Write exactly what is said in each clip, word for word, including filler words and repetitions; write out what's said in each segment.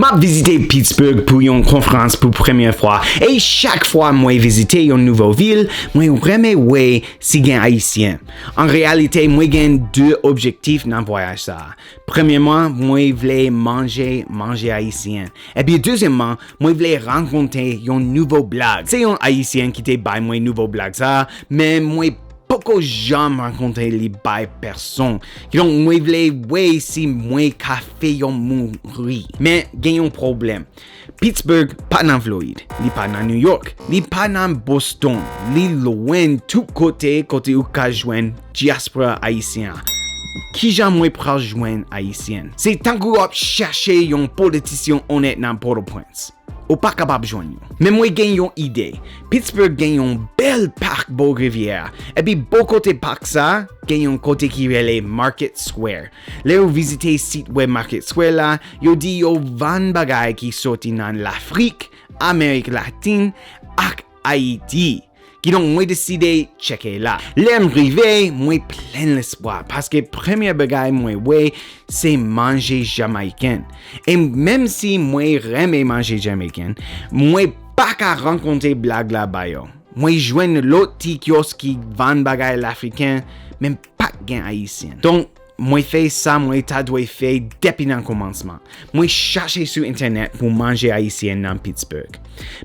M ap vizite Pittsburgh pou yon konferans pou premye fwa, e chak fwa mwen vizite yon nouvo vil, mwen renmen wè si gen Ayisyen. An reyalite, mwen gen de objektif nan vwayaj sa a. Premyèman, mwen vle manje manje ayisyen. Epi dezyèmman, mwen vle rankontre yon nouvo blag. Se yon Ayisyen ki te bay mwen nouvo blag sa a, men mwen poko janm rankontre li bay pèsonn. Kidonk, mwen vle wè si mwen ka fè yon moun ri. Men gen yon pwoblèm. Pittsburgh pa nan Florid, li pa nan New York, li pa nan Boston, li lwen tout kote kote ou ka jwenn dyaspora ayisyen an. Kijan mwen pral jwenn Ayisyen? Se tankou w ap chache yon politisyen onèt nan Pòtoprens. Ou pa kapab jwenn yo. Men mwen gen yon ide. Pittsburgh gen yon bèl pak bò rivyè a. Epi bò kote pak sa, gen yon kote ki rele Market Square. Lè ou vizite sit wè Market Square la, yo di yo vann bagay ki soti nan Lafrik, Amerik Latin, ak Ayiti. Kidonk, mwen deside tcheke la. Lè m rive, mwen plen lespwa, paske premye bagay mwen wè, se manje jamayiken. E menm si mwen renmen manje jamayiken, mwen pa ka rankontre blag la ba yo. Mwen jwenn lòt ti kyòs ki vann bagay lafriken, men pa t gen ayisyen. Donk, mwen fè sa mwen ta dwe fè depi nan kòmansman. Mwen chache sou entènèt pou manje ayisyen nan Pittsburgh.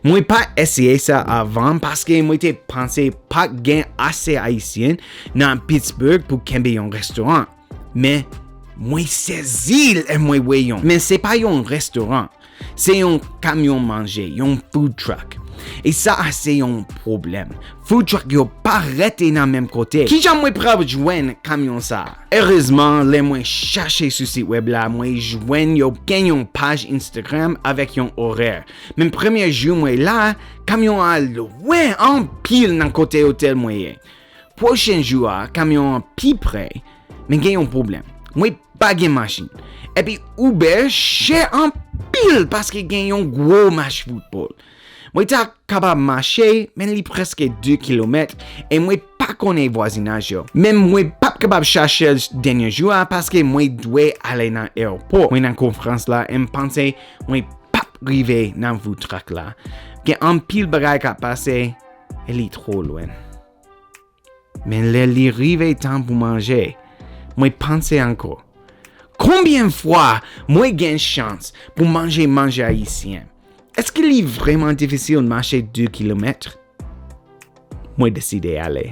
Mwen pa eseye sa avan paske mwen te panse pa t gen ase ayisyen nan Pittsburgh pou kenbe yon restoran. Men, mwen sezi lè mwen wè yon. Men se pa yon restoran. Se yon kamyon manje, yon food truck. E sa a se yon pwoblèm. Food truck yo pa rete nan menm kote. Kijan mwen pral jwenn kamyon sa a? Erezman, lè mwen chache sou sit wèb la, mwen jwenn yo gen yon paj Instagram avèk yon orè. Men premye jou mwen la, kamyon an lwen anpil nan kote otèl mwen ye. Pwochen jou a, kamyon an pi pre, men gen yon pwoblèm. Mwen pa gen machin. Epi Uber chè anpil paske gen yon gwo match foutbòl. Mwen ta kapab mache, men li prèske de kilomèt, e mwen pa konnen vwazinaj yo. Men mwen p ap kapab chache l dènye jou a paske mwen dwe ale nan ayewopò. Mwen nan konferans la, e m panse mwen p ap rive nan food truck la. Gen anpil bagay k ap pase, e li twò lwen. Men lè li rive tan pou manje, mwen panse ankò, konbyen fwa mwen gen chans pou manje manje ayisyen? Èske li vrèman difisil mache de kilomèt? Mwen deside ale.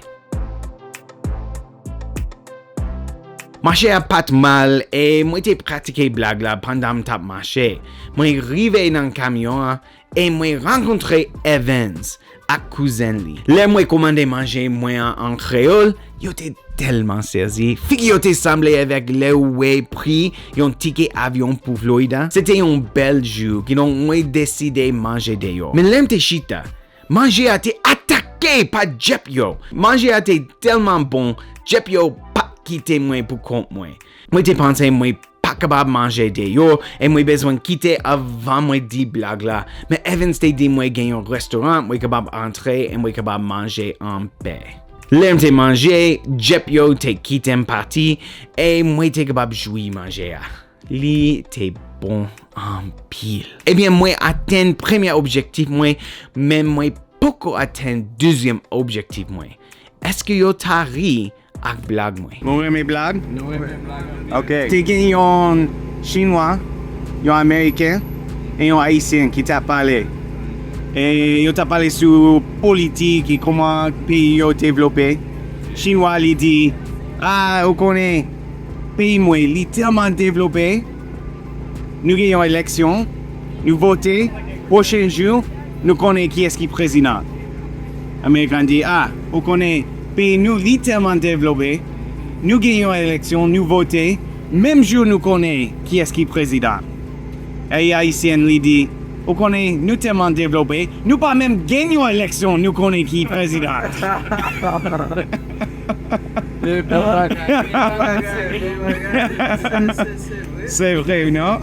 Mache a pa t mal, e mwen te pratike blag la pandan m t ap mache. Mwen rive nan kamyon an, e mwen rankontre Evans ak kouzen li. Lè mwen kòmande manje mwen an an kreyòl, yo te tèlman sezi. Figi yo te sanble avèk lè ou wè pri yon tikè avyon pou Florida. Se te yon bèl jou, kidonk mwen deside manje deyò. Men lè m te chita, manje a te atake pa djèp yo. Manje a te tèlman bon, djèp yo p ap kite mwen pou kont mwen. Mwen te panse mwen pa kapab manje deyò, e mwen bezwen kite avan mwen di blag la. Men Evans te di mwen gen yon restoran, mwen kapab antre e mwen kapab manje anpè. Lè m te manje, djèp yo te kite m pati, e mwen te kapab jwi manje a. Li te bon anpil. Ebyen, mwen atenn premye objektif mwen, men mwen poko atenn dezyèm objektif mwen. Èske yo ta ri ak blag mwen? Mwen renmen blag. Ok. Te gen yon Chinwa, yon Ameriken, e yon Ayisyen ki t ap pale. E yo t ap pale sou politik e kòman peyi yo devlope. Chinwa li di, "Ah, ou konnen, peyi mwen, li tèlman devlope, nou gen yon eleksyon, nou vote, pwochen jou, nou konnen kiyès ki prezidan." Ameriken di, "Ah, ou konnen, peyi nou, li tèlman devlope, nou gen yon eleksyon, nou vote, menm jou nou konnen kiyès ki prezidan." E Ayisyen li di, "Ou konnen, nou tèlman devlope, nou pa menm gen yon eleksyon, nou konnen ki prezidan." Se vre, non?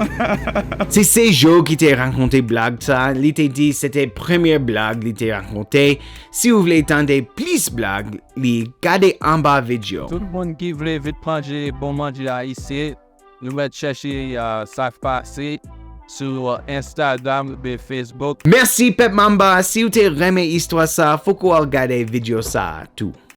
Se Sejo ki te rakonte blag sa. Li te di se te premye blag li te rakonte. Si w vle tande plis blag, li gade anba videyo. Tout moun ki vle vit manje bon manje ayisyen, nou mèt chèche, ah, sa k pase. sou Instagram oubyen Facebook. Mèsi pèp Mamba, si w te renmen istwa sa, fòk ou al gade videyo sa tou.